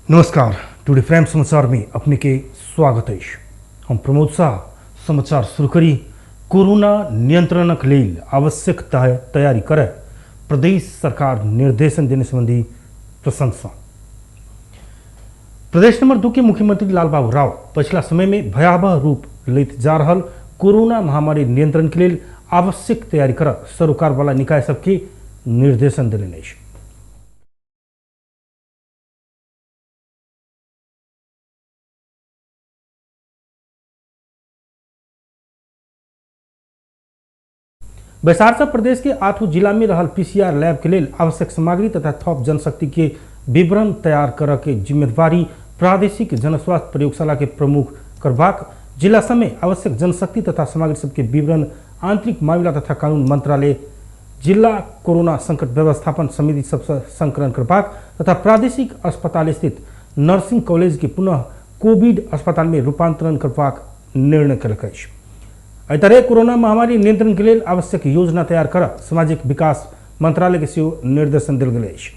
नमस्कार, today prime समाचार में अपने के स्वागत अछि। हम प्रमोद शाह। समाचार शुरू करी। कोरोना नियंत्रणक लेल आवश्यक तैयारी करे प्रदेश सरकार निर्देशन देने संबंधी प्रशंसा। प्रदेश नंबर 2 के मुख्यमंत्री लालबाबू राव पछिला समय में भयावह रूप लैत जा रहल कोरोना महामारी नियंत्रण के लेल आवश्यक तैयारी कर सरोकार वाला निकाय सबके निर्देशन देलनि अछि। बैसार से प्रदेश के 8 जिला में रहल पीसीआर लैब के लेल आवश्यक सामग्री तथा थप जनशक्ति के विवरण तैयार कर के जिम्मेदारी प्रादेशिक जनस्वास्थ्य प्रयोगशाला के प्रमुख करबाक, जिला समय आवश्यक जनशक्ति तथा सामग्री सबके विवरण आंतरिक मामिला तथा कानून मंत्रालय जिला कोरोना संकट व्यवस्थापन समिति सबसे संकलन करबाक तथा प्रादेशिक अस्पताल स्थित नर्सिंग कॉलेज के पुनः कोविड अस्पताल में रूपांतरण करबाक निर्णय कयलक अछि। एहि तरह कोरोना महामारी नियंत्रण के लेल आवश्यक योजना तैयार कर सामाजिक विकास मंत्रालय के सेहो निर्देशन देल गेल अछि।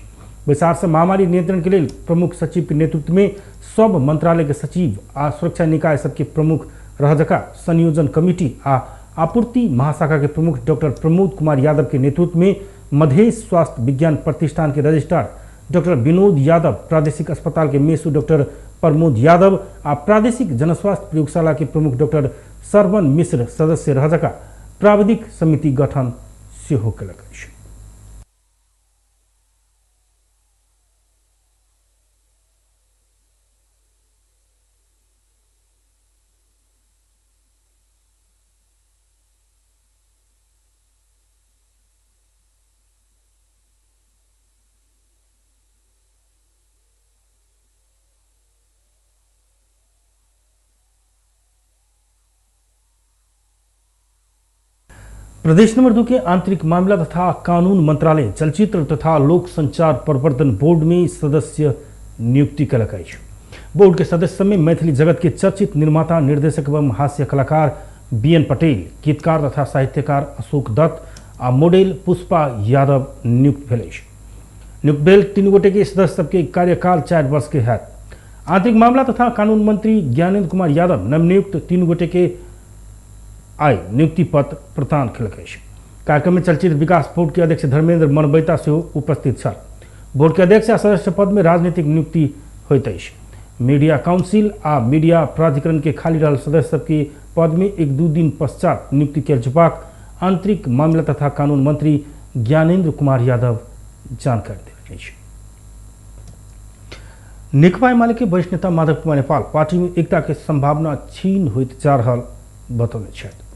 बैसार से महामारी नियंत्रण के लेल प्रमुख सचिव के नेतृत्व में सब मंत्रालय के सचिव आ सुरक्षा निकाय सबके प्रमुख रह जका संयोजन कमिटी आ आपूर्ति महाशाखा के प्रमुख डॉक्टर प्रमोद कुमार यादव के नेतृत्व में मधेश स्वास्थ्य विज्ञान प्रतिष्ठान के रजिस्ट्रार डॉक्टर विनोद यादव, प्रादेशिक अस्पताल के मेसु डॉक्टर प्रमोद यादव आ प्रादेशिक जनस्वास्थ्य प्रयोगशाला के प्रमुख डॉक्टर सरवन मिश्र सदस्य रह जका प्राविधिक समिति गठन सेहो कयलक अछि। प्रदेश नंबर 2 के आंतरिक मामला तथा कानून मंत्रालय चलचित्र तथा लोक संचार प्रवर्धन बोर्ड में सदस्य नियुक्ति कयलक अछि। बोर्ड के सदस्य में मैथिली जगत के चर्चित निर्माता, निर्देशक एवं हास्य कलाकार बी एन पटेल, गीतकार तथा साहित्यकार अशोक दत्त आ मॉडल पुष्पा यादव नियुक्त भेल अछि। नियुक्त भेल 3 गोटे के सदस्य सबके कार्यकाल 4 वर्ष के हैत। आंतरिक मामला तथा कानून मंत्री ज्ञानेन्द्र कुमार यादव नवनियुक्त 3 गोटे के आइ नियुक्ति पत्र प्रदान कयलक अछि। कार्यक्रम में चलचित्र विकास बोर्ड के अध्यक्ष धर्मेंद्र मनबैता सेहो उपस्थित छल। बोर्ड के अध्यक्ष आ सदस्य पद में राजनीतिक नियुक्ति होइत अछि। मीडिया काउंसिल आ मीडिया प्राधिकरण के खाली रहल सदस्य सबके पद में 1-2 दिन पश्चात नियुक्ति कयल जेबाक आंतरिक मामला तथा कानून मंत्री ज्ञानेन्द्र कुमार यादव जानकारी देलनि अछि। नेकपा एमाले के वरिष्ठ नेता माधव कुमार नेपाल पार्टी में एकता के संभावना क्षीण होइत जा रहल बतौने छथि।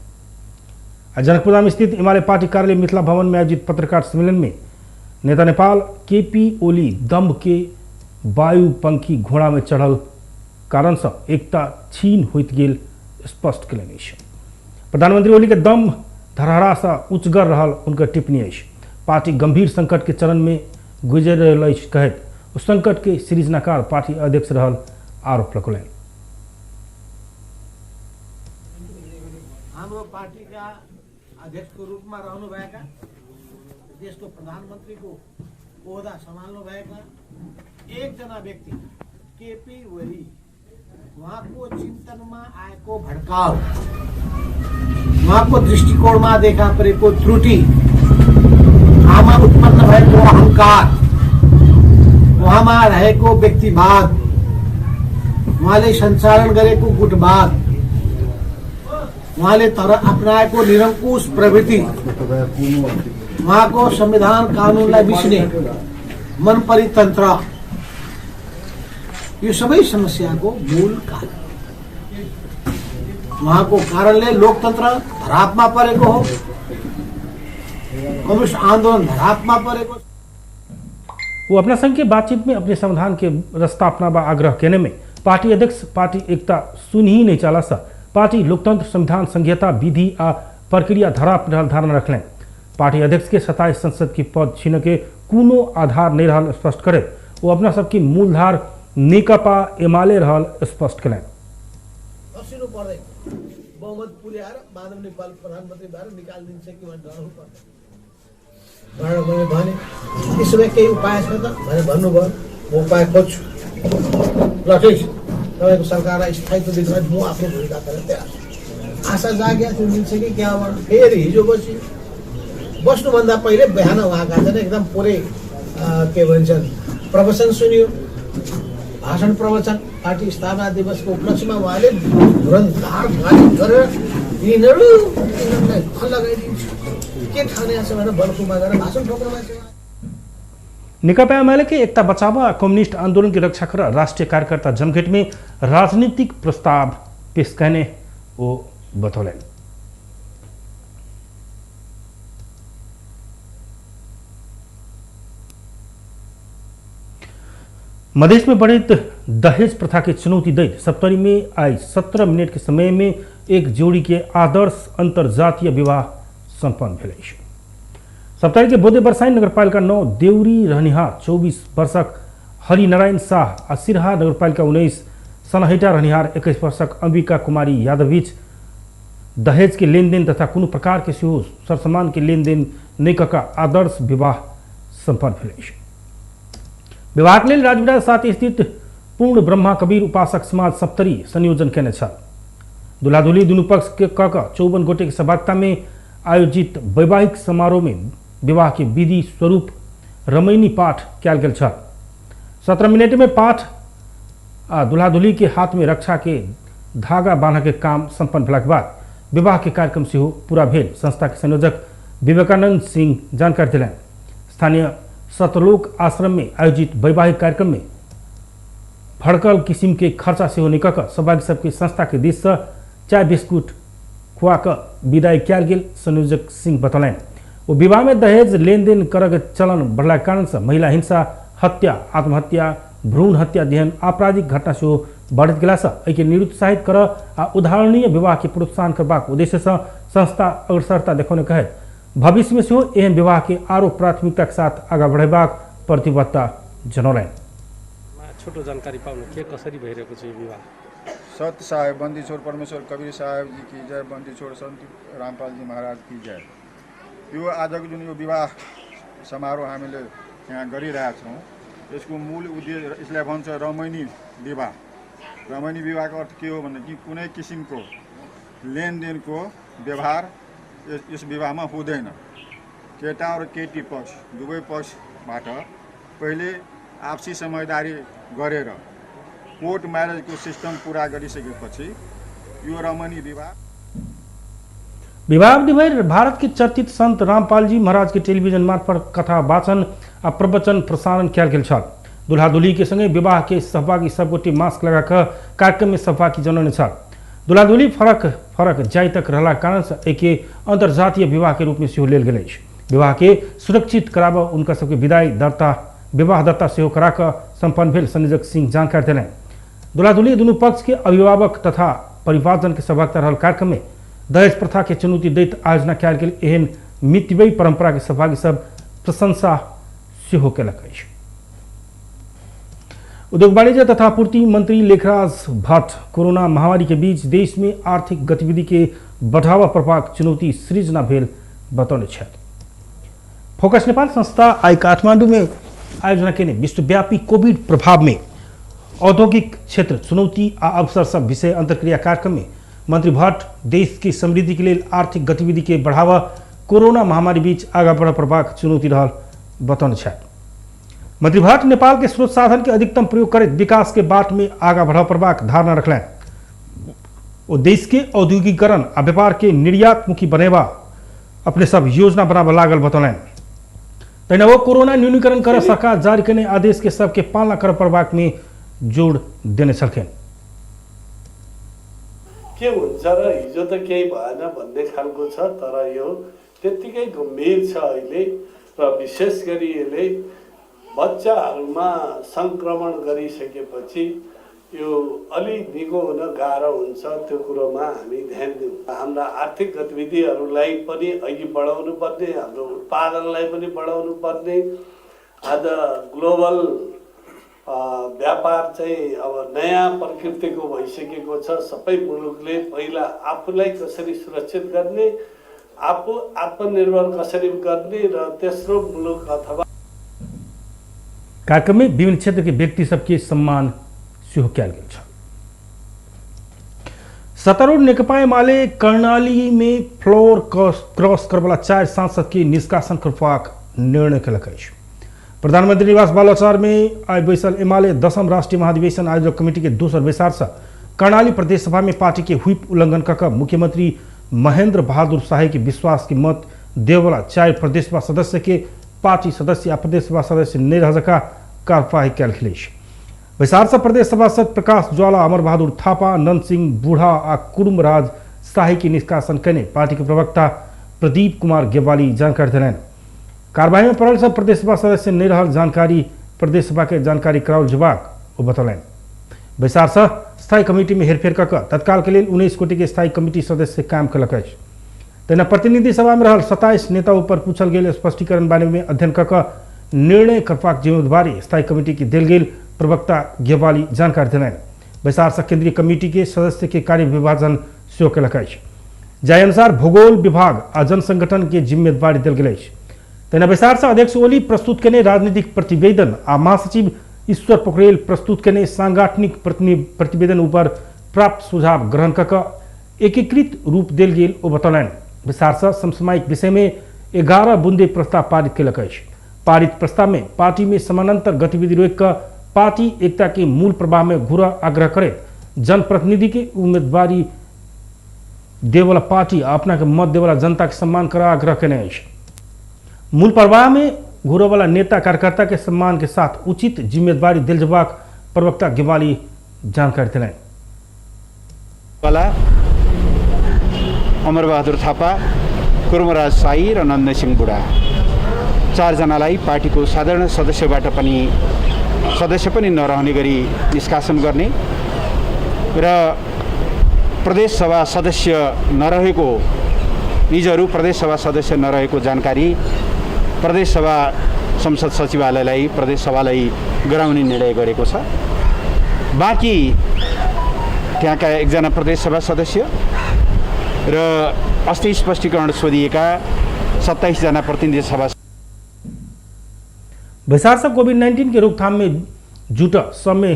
आ जनकपुरधाम स्थित एमाले पार्टी कार्यालय मिथिला भवन में आयोजित पत्रकार सम्मेलन में नेता नेपाल केपी ओली दम्भ के वायु पंखी घोड़ा में चढ़ल कारण से एकता क्षीण होइत गेल स्पष्ट कयलनि अछि। प्रधानमंत्री ओली के दम्भ धरहरा से उचगर रहल उनकर टिप्पणी अछि। पार्टी गंभीर संकट के चरण में गुजरि रहल अछि कहैत ओ संकट के सृजनाकार पार्टी अध्यक्ष रहल आरोप लगौलनि। हाम्रो पार्टीका अध्यक्षको रूपमा रहनुभएका, देशको प्रधानमन्त्रीको ओहदा सम्हाल्नुभएका एकजना व्यक्ति केपी ओली, उहाँको चिन्तनमा आएको भड्काउ, उहाँको दृष्टिकोणमा देखा परेको त्रुटि, उहाँमा उत्पन्न भएको अहंकार, उहाँमा रहेको व्यक्तिवाद, उहाँले सञ्चालन गरेको गुटवाद, उहाँले तर अपनाएको निरङ्कुश प्रवृत्ति, उहाँको संविधान कानुनलाई मिच्ने मनपरी तन्त्र, यो सबै समस्याको मूल कारण। उहाँको कारणले लोकतन्त्र धरापमा परेको हो, कम्युनिस्ट आन्दोलन धरापमा परेको। वो अपना संघ के बातचीत में अपने समाधान के रास्ता अपनाबा आग्रह केने में पार्टी अध्यक्ष पार्टी एकता सुन ही नहीं चाला सा पार्टी लोकतंत्र संविधान संघीयता विधि आ प्रक्रिया धराप रहल धारणा रखलें। पार्टी अध्यक्ष के 27 संसद की पद छीन के कोनो आधार नहीं रहल स्पष्ट करे वो अपना सबकी मूलधार नेकपा एमाले रहल स्पष्ट करें। फसिनु पर्दैन, बहुमत पुर्याएर माधव नेपाल प्रधानमन्त्री भएर निकालिदिन्छ कि भनेर डराउनु पर्दैन भनेर मैले भने। त्यसो भए केही उपाय छ त भनेर भन्नुभयो, म उपाय खोज्छु। ल ठिक छ, तपाईँको सरकारलाई स्थायित्व दिनलाई म आफ्नो भूमिका गर्न तयार छु। आशा जाग्या थियो मिल्छ कि त्यहाँबाट। फेरि हिजो बसी बस्नुभन्दा पहिले बिहान उहाँका चाहिँ एकदम पुरै के भन्छन् प्रवचन सुनियो, भाषण प्रवचन। पार्टी स्थापना दिवसको उपलक्ष्यमा उहाँले धुरन्धार गाली गरेर यिनीहरू यिनीहरूलाई खल लगाइदिन्छु के ठाने छ भनेर बल्खुमा गएर भाषण ठोक्नु मान्छे। नेकपा एमाले के एकता बचाव आ कम्युनिस्ट आंदोलन की रक्षा कर राष्ट्रिय कार्यकर्ता जमघट में राजनीतिक प्रस्ताव पेश करने वो बतौलन। मधेश में बढ़ित दहेज प्रथा के चुनौती दैत सप्तरी में आई 17 मिनट के समय में एक जोड़ी के आदर्श अंतर्जातीय विवाह संपन्न भेल अछि। सप्तरी के बोधे बरसाइन नगरपालिका 9 देउरी रहनिहार 24 वर्षक हरिनारायण शाह आ सिरहा नगरपालिका 19 सनहैटा रहनिहार 21 वर्षक अंबिका कुमारी यादव बीच दहेज के लेनदेन तथा कोनो प्रकार के सेहो सरसामान के लेनदेन नहि कऽ कऽ आदर्श विवाह सम्पन्न भेल अछि। विवाह के लेल राजविराज 7 स्थित पूर्ण ब्रह्मा कबीर उपासक समाज सप्तरी संयोजन केने छल। दुल्हा-दुल्ही दुनू पक्ष के कऽ कऽ 54 गोटे के सहभागिता में आयोजित वैवाहिक समारोह में विवाह के विधि स्वरूप रमैनी पाठ कयल गेल छल। 17 मिनट में पाठ आ दुल्हा-दुल्ही के हाथ में रक्षा के धागा बांधऽ के काम सम्पन्न भेलाक बाद विवाह के कार्यक्रम सेहो पूरा भेल। संस्था के संयोजक विवेकानंद सिंह जानकारी देलनि। स्थानीय सतलोक आश्रम में आयोजित वैवाहिक कार्यक्रम में भड़कल किसिम के खर्चा सेहो नहि कऽ कऽ सहभागी सबके संस्था के दिस सँ चाय बिस्कुट खुआ कऽ विदाई कयल गेल संयोजक सिंह बतौलनि। ओ विवाह में दहेज लेनदेन करऽ के चलन बढ़लाक कारण सँ महिला हिंसा, हत्या, आत्महत्या, भ्रूण हत्या जेहन आपराधिक घटना सेहो बढ़ैत गेला सँ एहिके निरुत्साहित करऽ आ उदाहरणीय विवाह के प्रोत्साहन करबाक उद्देश्य सँ संस्था अग्रसरता देखौने कहैत भविष्य में सेहो एहन विवाह के आरो प्राथमिकता के साथ आगा बढ़ेबाक प्रतिबद्धता जनौलनि। छोटो जानकारी पाउनु के कसरी भइरहेको छ यो विवाह? सत्य साहेब बंदी छोड़ परमेश्वर कबीर साहेब जी की जय, बंदी छोड़ संत रामपाल जी महाराज की जय। यो आजको जुन यो विवाह समारोह हामीले यहाँ गरिरहेका छौँ यसको मूल उद्देश्य यसलाई भन्छ रमैनी विवाह। रमैनी विवाहको अर्थ के हो भनेदेखि कुनै किसिमको लेनदेनको व्यवहार यस विवाहमा हुँदैन। केटा र केटी पक्ष दुवै पक्षबाट पहिले आपसी समझदारी गरेर कोर्ट म्यारेजको सिस्टम पुरा गरिसकेपछि यो रमणी विवाह। विवाह अवधिभरि भारत के चर्चित संत रामपाल जी महाराज के टेलीविजन मार्फत कथा वाचन आ प्रवचन प्रसारण कयल गेल छल। दुल्हा दुल्ही के संगे विवाह के सहभागी सबगोटे मास्क लगा कऽ कार्यक्रम में सहभागी जनौने छल। दुल्हा दुल्ही फरक फरक जातिक रहलाक कारण सँ एहिके अंतर्जातीय विवाह के रूप में सेहो लेल गेल अछि। विवाह के सुरक्षित कराबऽ उनका सबके विदाई दर्ता विवाह दर्ता सेहो करा कऽ सम्पन्न भेल संयोजक सिंह जानकारी देलनि। दुल्हा दुल्ही दुनू पक्ष के अभिभावक तथा परिवारजन के सहभागिता रहल कार्यक्रम में दहेज प्रथा के चुनौती दैत आयोजना कयल गेल एहन मितव्ययी परंपरा के सहभागी सब प्रशंसा सेहो केलक अछि। उद्योग वाणिज्य तथा आपूर्ति मंत्री लेखराज भट्ट कोरोना महामारी के बीच देश में आर्थिक गतिविधि के बढ़ावा पड़बाक चुनौती सृजना भेल बतौने छथि। फोकस नेपाल संस्था आई काठमांडू में आयोजना केने विश्वव्यापी कोविड प्रभाव में औद्योगिक क्षेत्र चुनौती आ अवसर सब विषय अंतर्क्रिया कार्यक्रम में मंत्री भट्ट देश की समृद्धि के लिए आर्थिक गतिविधि के बढ़ावा कोरोना महामारी बीच आगा बढ़ पड़बाक चुनौती रहल बतौने छथि। मंत्री भट्ट नेपाल के स्रोत साधन के अधिकतम प्रयोग करैत विकास के बाट में आगा बढ़ पड़बाक धारणा रखलनि। ओ देश के औद्योगिकरण आ व्यापार के निर्यातमुखी बनेबा अपने सब योजना बनाबऽ लागल बतौलनि। तहिना ओ कोरोना न्यूनीकरण कर सरकार जारी केने आदेश के सबके पालना कर पड़बाक में जोड़ देने छलखिन। के हुन्छ र हिजो त केही भएन भन्ने खालको छ, तर यो त्यत्तिकै गम्भीर छ अहिले र विशेष गरी यसले बच्चाहरूमा सङ्क्रमण गरिसकेपछि यो अलि निको हुन गाह्रो हुन्छ। त्यो कुरोमा हामी ध्यान दिउँ। हाम्रा आर्थिक गतिविधिहरूलाई पनि अघि बढाउनु पर्ने, हाम्रो उत्पादनलाई पनि बढाउनु पर्ने। आज ग्लोबल व्यापार चाहिँ अब नयाँ प्रकृतिको भइसकेको छ। सबै मुलुकले पहिला आफूलाई कसरी सुरक्षित गर्ने, आफू आत्मनिर्भर कसरी गर्ने र तेस्रो मुलुक अथवा कार्यक्रम में विभिन्न क्षेत्र के व्यक्ति सबके सम्मान सेहो कयल गेल छल। सत्तारूढ़ नेकपा एमाले कर्णाली में फ्लोर क्रॉस करवला 4 सांसद के निष्कासन करबाक निर्णय केलक अछि। प्रधानमंत्री निवास बालाचार में आइ बैसल एमाले 10म राष्ट्रीय महाधिवेशन आयोजक कमेटी के दोसर बैसार से कर्णाली प्रदेश सभा में पार्टी के व्हिप उल्लंघन कऽ मुख्यमंत्री महेंद्र बहादुर शाही के विश्वास के मत देवला 4 प्रदेश सभा सदस्य के पार्टी सदस्य आ प्रदेश सभा सदस्य नहि रह जका कार्यवाही कयल गेल अछि। बैसार से प्रदेश सभासद प्रकाश ज्वाला, अमर बहादुर थापा, नंद सिंह बूढ़ा आ कुरुमराज शाही के निष्कासन कयने पार्टी के प्रवक्ता प्रदीप कुमार गेवाली जानकारी देलनि। कार्रवाई में पड़ल सब प्रदेश सभा सदस्य नहीं रहल जानकारी प्रदेश सभा के जानकारी कराओल जेबाक ओ बतौलनि। बैसार से स्थायी कमिटी में हेरफेर कऽ तत्काल के लेल 19 गोटे के स्थायी कमिटी सदस्य काम कयलक अछि। तहिना प्रतिनिधि सभा में रहल 27 नेता ऊपर पूछल गेल स्पष्टीकरण बारे में अध्ययन कऽ निर्णय करबाक जिम्मेदारी स्थायी कमिटी के देल गेल प्रवक्ता गेवाली जानकारी देलनि। बैसार से केंद्रीय कमिटी के सदस्य के कार्य विभाजन सेहो कयलक अछि, जाहि अनुसार भूगोल विभाग आ जनसंगठन के जिम्मेदारी देल गेल अछि। तहिना बैसार से अध्यक्ष ओली प्रस्तुत कयने राजनीतिक प्रतिवेदन आ महासचिव ईश्वर पोखरेल प्रस्तुत कयने सांगठनिक प्रतिवेदन ऊपर प्राप्त सुझाव ग्रहण कऽ एकीकृत रूप देल गेल ओ बतौलनि। बैसार से समसामयिक विषय में 11 बुंदे प्रस्ताव पारित कयलक अछि। पारित प्रस्ताव में पार्टी में समानांतर गतिविधि रोकि कऽ पार्टी एकता के मूल प्रवाह में घुरऽ आग्रह करैत जनप्रतिनिधि के उम्मीदवारी देवला पार्टी आ अपना के मत देवला जनता के सम्मान करऽ आग्रह कयने अछि। मूल प्रवाह में घुरऽवला नेता कार्यकर्ता के सम्मान के साथ उचित जिम्मेदारी देल जेबाक प्रवक्ता गेवाली जानकारी देलनि। अमर बहादुर थापा, कुर्मराज शाही र नन्द सिंह बुढा 4 जनालाई पार्टीको साधारण सदस्यबाट पनि सदस्य पनि नरहने गरी निष्कासन गर्ने र प्रदेश सभा सदस्य नरहेको निजहरू प्रदेश सभा सदस्य नरहेको जानकारी प्रदेश सभा संसद सचिवालयलाई प्रदेश सभालाई गराउने निर्णय गरेको छ। बाँकी त्यहाँका एकजना प्रदेश सभा सदस्य र अस्ति स्पष्टीकरण सोधिएका 27 जना प्रतिनिधि सभा। बैसार से कोविड-19 के रोकथाम में जुट समय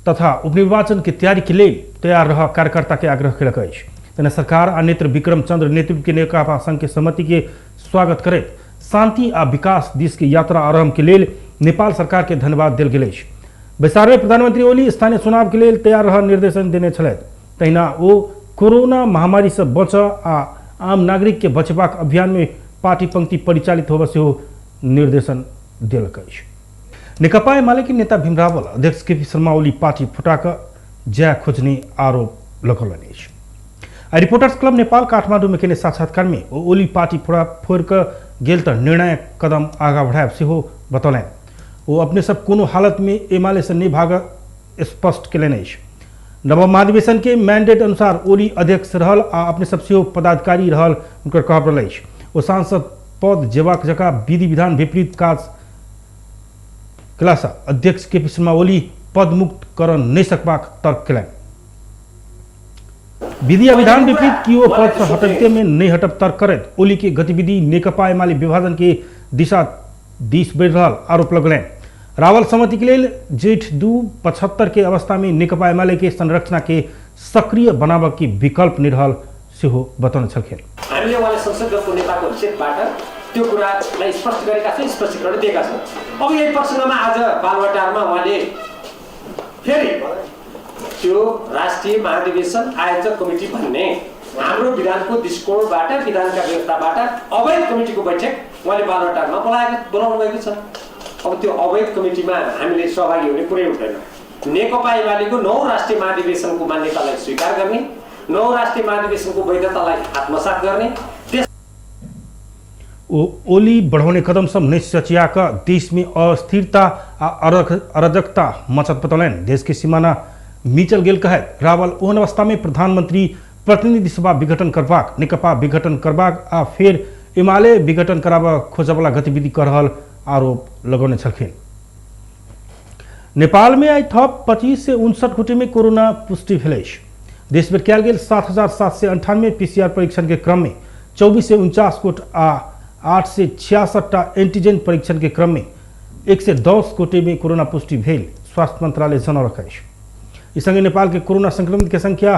तथा उपनिर्वाचन के तैयारी के लेल तैयार रह कार्यकर्ता के आग्रह कयलक अछि। तहिना सरकार आ नेत्र विक्रम चंद्र नेतृत्व के नेकपा संघ के सहमति के स्वागत करैत शांति आ विकास दिश के यात्रा आरंभ के लेल नेपाल सरकार के धन्यवाद देल गेल अछि। बैसार में प्रधानमंत्री ओली स्थानीय चुनाव के लेल तैयार रह निर्देशन देने छलथि। तहिना ओ कोरोना महामारी से बचऽ आ आम नागरिक के बचबाक अभियान में पार्टी पंक्ति परिचालित होबऽ सेहो निर्देशन देलक अछि। नेकपा एमाले के नेता भीम रावल अध्यक्ष केपी शर्मा ओली पार्टी फुटाकऽ जय खोजने आरोप लगौलनि अछि। आ रिपोर्टर्स क्लब नेपाल काठमाडौँ में केने साक्षात्कार में ओ ओली पार्टी फोड़ि कऽ गेल तऽ निर्णायक कदम आगाँ बढ़ायब सेहो बतौलनि। ओ अपने सब कोनो हालत में एमाले से नहि भागऽ स्पष्ट कयलनि अछि। नव महाधिवेशन के मैंडेट अनुसार ओली अध्यक्ष रहल आ अपने सब सेहो पदाधिकारी रहल हुनकर कहब रहल अछि। ओ सांसद पद जेबाक जकाँ विधि विधान विपरीत काज कयलासँ अध्यक्ष केपी शर्मा ओली पदमुक्त करऽ नहि सकबाक तर्क कयलनि। विधि आ विधान विपरीत किओ पद से हटबिते में नहि हटब तर्क करैत ओली के गतिविधि नेकपा एमाले विभाजन के दिशा दिस बढ़ि रहल आरोप लगौलनि। रावल सहमति के लेल जेठ 2/75 के अवस्था में नेकपा एमाले के संरचना के सक्रिय बनाबऽ के विकल्प नहि रहल सेहो बतौने छलखिन। हामीले उहाँले संसद दलको नेताको हैसियतबाट त्यो कुरालाई स्पष्ट गरेका छौँ, स्पष्टीकरण दिएका छौँ। अब यही प्रसङ्गमा आज बालुवाटारमा उहाँले फेरि त्यो राष्ट्रिय महाधिवेशन आयोजक कमिटी भन्ने हाम्रो विधानको दृष्टिकोणबाट विधानका व्यवस्थाबाट अवैध कमिटीको बैठक उहाँले बालुवाटारमा बोलाउनु भएको छ। अब त्यो अवैध कमिटीमा हामीले सहभागी हुने कुरै उठ्दैन। नेकपा एमालेको 9 राष्ट्रिय महाधिवेशनको मान्यतालाई स्वीकार गर्ने, 9 राष्ट्रिय महाधिवेशनको वैधतालाई आत्मसात गर्ने, ओ ओली बढ़ौने कदम सब नहि सचिया कऽ देश में अस्थिरता आ अराजकता मचत बतौलनि। देश के सीमाना मिचल गेल कहैत रावल ओहन अवस्था में प्रधानमंत्री प्रतिनिधि सभा विघटन करबाक, नेकपा विघटन करबाक आ फेर एमाले विघटन कराबऽ खोजऽवला गतिविधि कऽ रहल आरोप लगौने छलखिन। नेपाल में आइ थप 2559 गोटे में कोरोना पुष्टि भेल अछि। देश भरि कयल गेल 7,798 पीसीआर परीक्षण के क्रम में 2449 गोट आ 866 टा एंटीजन परीक्षण के क्रम में 110 गोटे में कोरोना पुष्टि भेल स्वास्थ्य मंत्रालय जनौलक अछि। ई संगे नेपाल के कोरोना संक्रमित के संख्या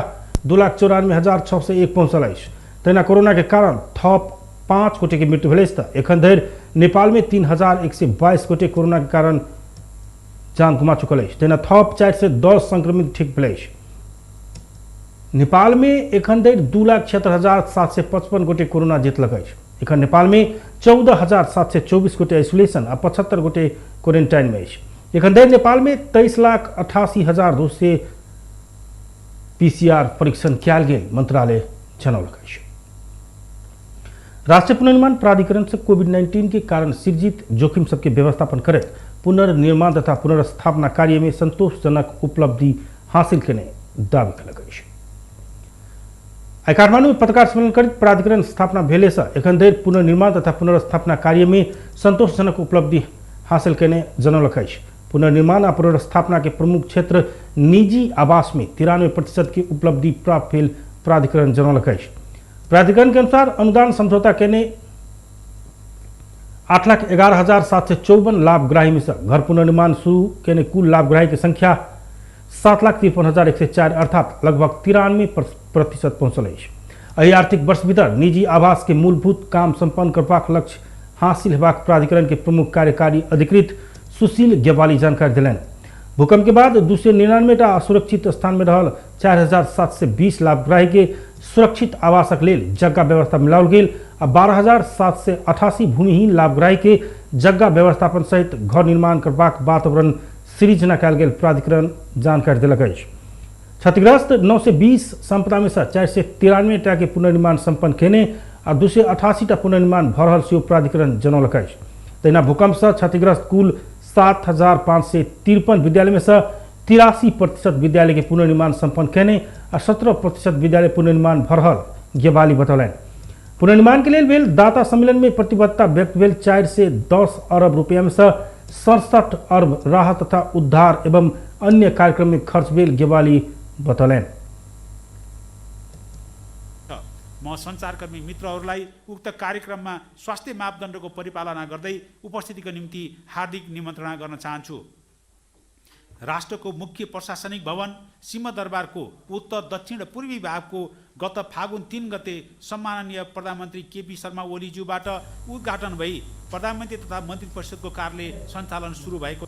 2,94,601 पहुँचल अछि। तहिना कोरोना के कारण थप 5 गोटे के मृत्यु भेल अछि त एखन धरि नेपाल में 3,122 गोटे कोरोना के कारण जान गुमा चुकल अछि। तहिना थप 410 संक्रमित ठीक भेल अछि। नेपाल में एखन धरि 2,76,755 गोटे कोरोना जीतलक अछि। एखन नेपाल में 14,724 गोटे आइसोलेशन आ 75 गोटे क्वारेंटाइन में अछि। एखन धरि नेपाल में 23,88,200 पीसीआर परीक्षण कयल गेल मंत्रालय जनौलक अछि। राष्ट्रीय पुनर्निर्माण प्राधिकरण से कोविड-19 के कारण सृजित जोखिम सबके व्यवस्थापन करैत पुनर्निर्माण तथा पुनर्स्थापना कार्य में संतोषजनक उपलब्धि हासिल केने दावी कयलक अछि। आइ काठमांडू में पत्रकार सम्मेलन करैत प्राधिकरण स्थापना भेले से एखन धरि पुनर्निर्माण तथा पुनर्स्थापना कार्य में संतोषजनक उपलब्धि हासिल केने जनौलक अछि। पुनर्निर्माण आ पुनर्स्थापना के प्रमुख क्षेत्र निजी आवास में 93% के उपलब्धि प्राप्त भेल प्राधिकरण जनौलक अछि। प्राधिकरण के अनुसार अनुदान समझौता केने 8,11,754 लाभग्राही में से घर पुनर्निर्माण शुरू केने कुल लाभग्राही के संख्या 7,53,104 अर्थात लगभग 93% पहुँचल अछि। एहि आर्थिक वर्ष भीतर निजी आवास के मूलभूत काम सम्पन्न करबाक लक्ष्य हासिल हेबाक प्राधिकरण के प्रमुख कार्यकारी अधिकृत सुशील गेवाली जानकारी देलनि। भूकंप के बाद 299 टा असुरक्षित स्थान में रहल 4,720 लाभग्राही के सुरक्षित आवासक लेल जग्गा व्यवस्था मिलाओल गेल आ 12,788 भूमिहीन लाभग्राही के जग्गा व्यवस्थापन सहित घर निर्माण करबाक वातावरण सृजना कयल गेल प्राधिकरण जानकारी देलक अछि। क्षतिग्रस्त 920 संपदा में से 493 टा के पुनर्निर्माण सम्पन्न केने आ 288 टा पुनर्निर्माण भऽ रहल सेहो प्राधिकरण जनौलक अछि। तहिना भूकंप से क्षतिग्रस्त कुल 7,553 विद्यालय में से 83% विद्यालय के पुनर्निर्माण सम्पन्न केने आ 17% विद्यालय पुनर्निर्माण भऽ रहल गेवाली बतौलनि। पुनर्निर्माण के लेल भेल दाता सम्मेलन में प्रतिबद्धता व्यक्त भेल 410 अरब रुपया में से 67 अरब राहत तथा उद्धार एवं अन्य कार्यक्रम में खर्च भेल गेवाली बतौलनि। म सञ्चारकर्मी मित्रहरूलाई उक्त कार्यक्रममा स्वास्थ्य मापदण्डको परिपालना गर्दै उपस्थितिको निम्ति हार्दिक निमन्त्रणा गर्न चाहन्छु। राष्ट्रको मुख्य प्रशासनिक भवन सिंहदरबारको उत्तर, दक्षिण र पूर्वी भागको गत फागुन 3 गते सम्माननीय प्रधानमन्त्री केपी शर्मा ओलीज्यूबाट उद्घाटन भई प्रधानमन्त्री तथा मन्त्री परिषदको कार्यालय सञ्चालन सुरु भएको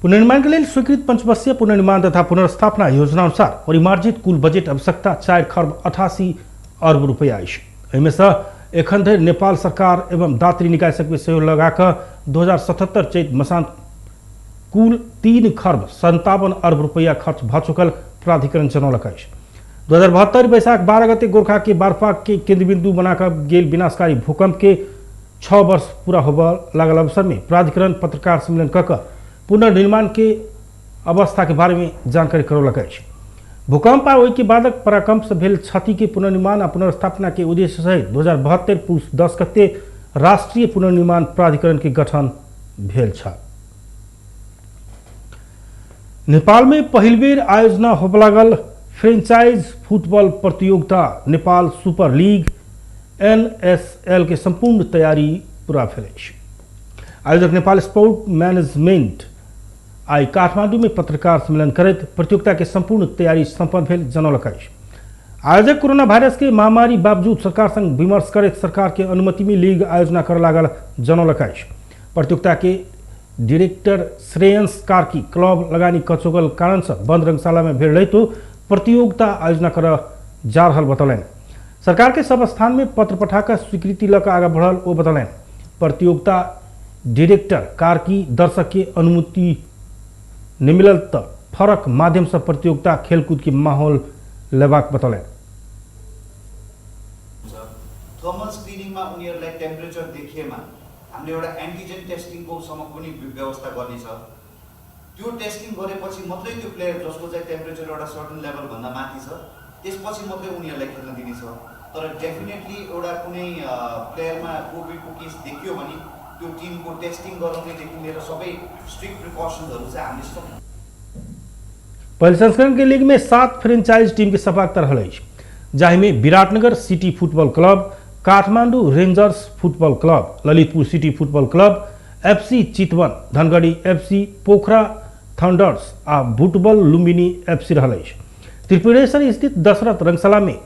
पुनर्निर्माण के लेल स्वीकृत पंचवर्षीय पुनर्निर्माण तथा पुनर्स्थापना योजना अनुसार परिमार्जित कुल बजेट आवश्यकता 4 खर्ब 88 अरब रुपया अछि। एहिमे से एखन धरि नेपाल सरकार एवं दात्री निकाय सबके सहयोग लगाकऽ 2077 चैत मसान्त कुल 3 खर्ब 57 अरब रुपया खर्च भऽ चुकल प्राधिकरण जनौलक अछि। 2072 वैशाख 12 गते गोरखा के बारफाक के केंद्र बिंदु बनाकर गेल विनाशकारी भूकंप के 6 वर्ष पूरा होबय लागल अवसर में प्राधिकरण पत्रकार सम्मेलन कऽ कऽ पुनर्निर्माण के अवस्था के बारे में जानकारी करौलक अछि। भूकंप आ ओहिके बादक पराकंप से भेल क्षति के पुनर्निर्माण आ पुनर्स्थापना के उद्देश्य सहित 2072 पुस 10 गते राष्ट्रीय पुनर्निर्माण प्राधिकरण के गठन भेल छल। नेपाल में पहिल बेर आयोजना होबय लागल फ्रेंचाइज फुटबॉल प्रतियोगिता नेपाल सुपर लीग एनएसएल के संपूर्ण तैयारी पूरा भेल अछि। आयोजक नेपाल स्पोर्ट मैनेजमेंट आई काठमांडू में पत्रकार सम्मेलन करैत प्रतियोगिता के संपूर्ण तैयारी सम्पन्न भेल जनौलक अछि। आयोजक कोरोना वायरस के महामारी बावजूद सरकार संग विमर्श करैत सरकार के अनुमति में लीग आयोजना कर लागल जनौलक अछि। प्रतियोगिता के डायरेक्टर श्रेयंस कार्की क्लब लगानी कचोगल कारण से बंद रंगशाला में भेल रहितो प्रतियोगिता आयोजना कर जा रहल बतौलनि। सरकार के सब स्थान में पत्र पठाकर स्वीकृति लऽ कऽ आगाँ बढ़ल ओ बतौलनि। प्रतियोगिता डायरेक्टर कार्की दर्शक के अनुमति नहीं मिलल तऽ फरक माध्यम से प्रतियोगिता खेलकूद के माहौल लेबाक बतौलनि। थर्मल स्क्रिनिङमा उनीहरूलाई टेम्परेचर देखिएमा हामीले एउटा एन्टिजेन टेस्टिङको सम्म पनि व्यवस्था गर्नेछ। त्यो टेस्टिङ गरेपछि मात्रै त्यो प्लेयर जसको चाहिँ टेम्परेचर एउटा सर्टन लेभलभन्दा माथि छ त्यसपछि मात्रै उनीहरूलाई खेल्न दिनेछ। तर डेफिनेटली एउटा कुनै प्लेयरमा कोभिडको केस देखियो भने त्यो टिमको टेस्टिङ गराउनेदेखि लिएर सबै स्ट्रिक्ट प्रिकसन्सहरू चाहिँ हामीले सब। पहिल संस्करण के लीग में 7 फ्रेंचाइज टीम के सहभागिता रहल अछि, जाहिमे Biratnagar city football club, Kathmandu Rangers football club, Lalitpur city football club, FC Chitwan, Dhangadhi FC, Pokhara Thunders आ बुटबल लुम्बिनी एफसी रहल अछि। त्रिपुरेश्वर स्थित दशरथ रंगशाला में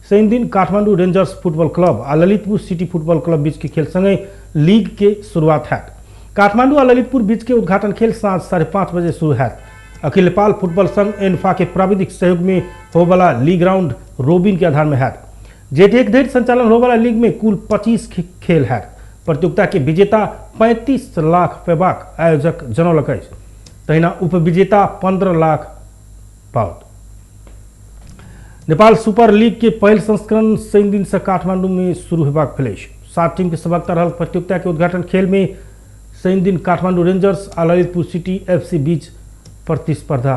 शनि दिन काठमांडू रेंजर्स फुटबॉल क्लब आ ललितपुर सिटी फुटबॉल क्लब बीच के खेल संगे लीग के शुरुआत हैत। काठमांडू आ ललितपुर बीच के उद्घाटन खेल साँझ 5:30 बजे शुरू हैत। अखिल नेपाल फुटबॉल संघ एनफा के प्राविधिक सहयोग में होबला लीग राउंड रोबिन के आधार में हैत। जेठ 1 धरि संचालन होबला लीग में कुल 25 खेल हैत। प्रतियोगिता के विजेता 35 लाख पेबाक आयोजक जनौलक अछि, तहिना उपविजेता 15 लाख पाओत। नेपाल सुपर लीग के पहिल संस्करण शनि दिन से काठमांडू में शुरू होबाक भेल अछि। 7 टीम के सहभागिता रहल प्रतियोगिता के उद्घाटन खेल में शनि दिन काठमांडू रेंजर्स आ ललितपुर सिटी एफसी बीच प्रतिस्पर्धा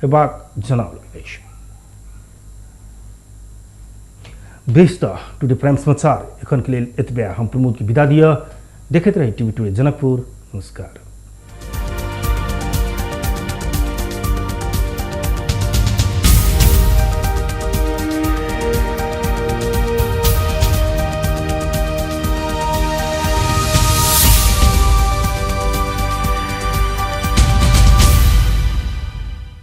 हेबाक जनाओल गेल अछि। बेस त टुडे प्राइम समाचार एखन के लेल एतबे। हम प्रमोद के विदा दिअ। देखैत रही टीवी टुडे जनकपुर। नमस्कार।